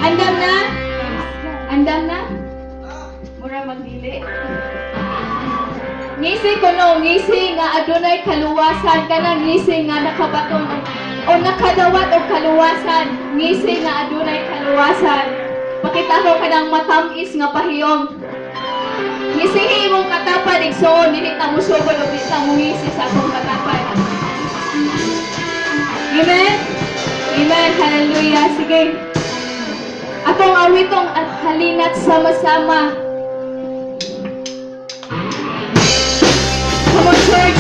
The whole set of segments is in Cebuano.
Andam na? Andam na? Mura magdili. Ngisi kuno, ngisi nga adunay kaluwasan, kanang ngisi nga nakabaton o nakadawat og kaluwasan, ngisi nga adunay kaluwasan. Pakita ko kanang matamis nga pahiyom. Ngisihi imong katapad, igsoon, dili ta musugod og di ta mungisi sa atong katapad. Amen? Amen. Hallelujah. Sige. Atong awitong at halina't sama-sama. Come on, church.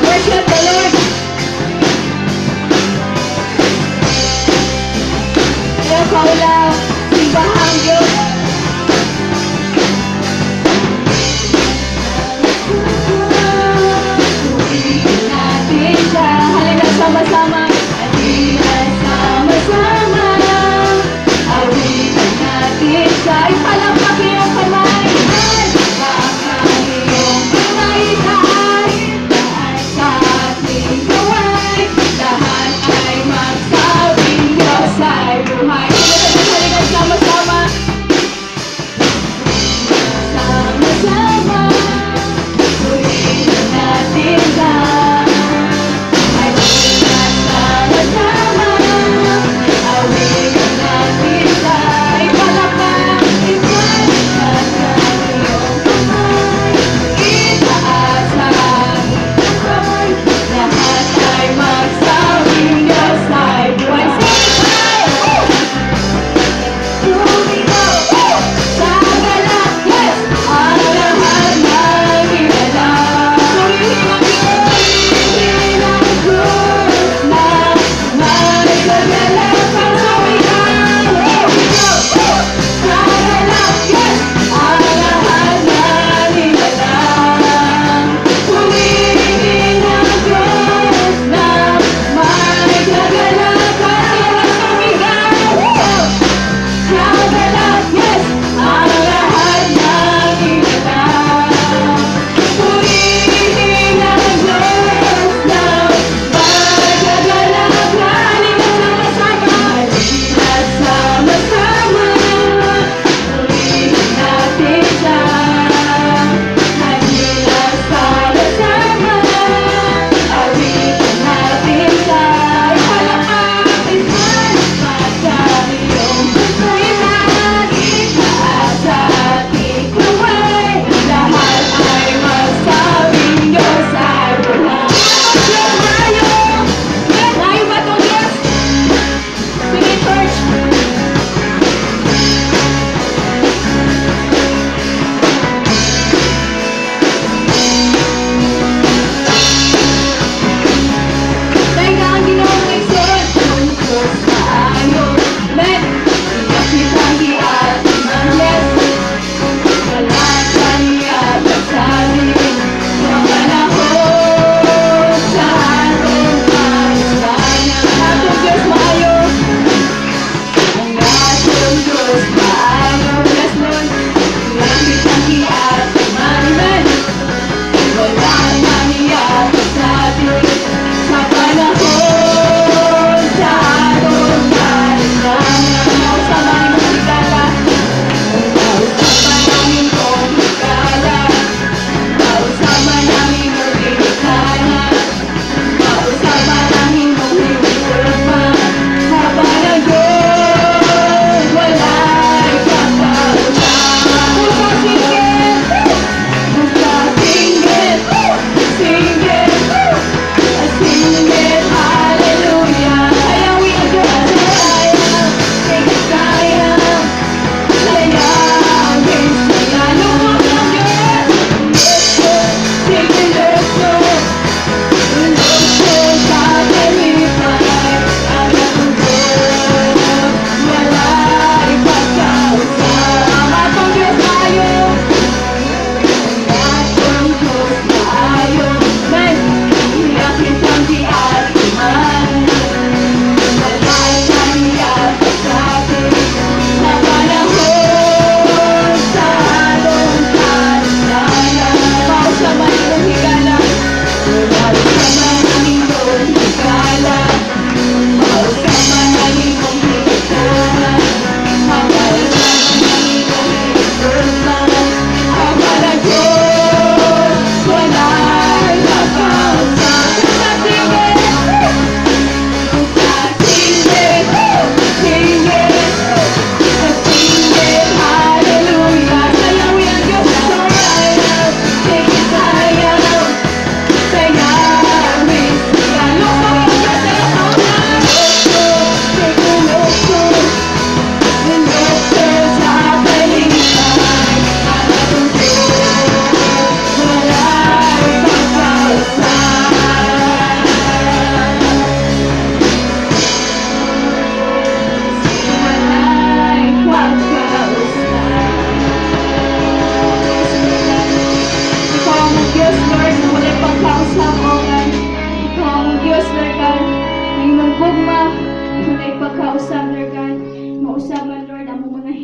Worship the Lord. Ayaw kaulaw, simbahang Diyos. Purihin natin siya. Halina sama-sama. Halina sama-sama. Awitin natin siya. Ipalakpak iyong kamay. Baka iyong kamay taas.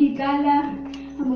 Higala.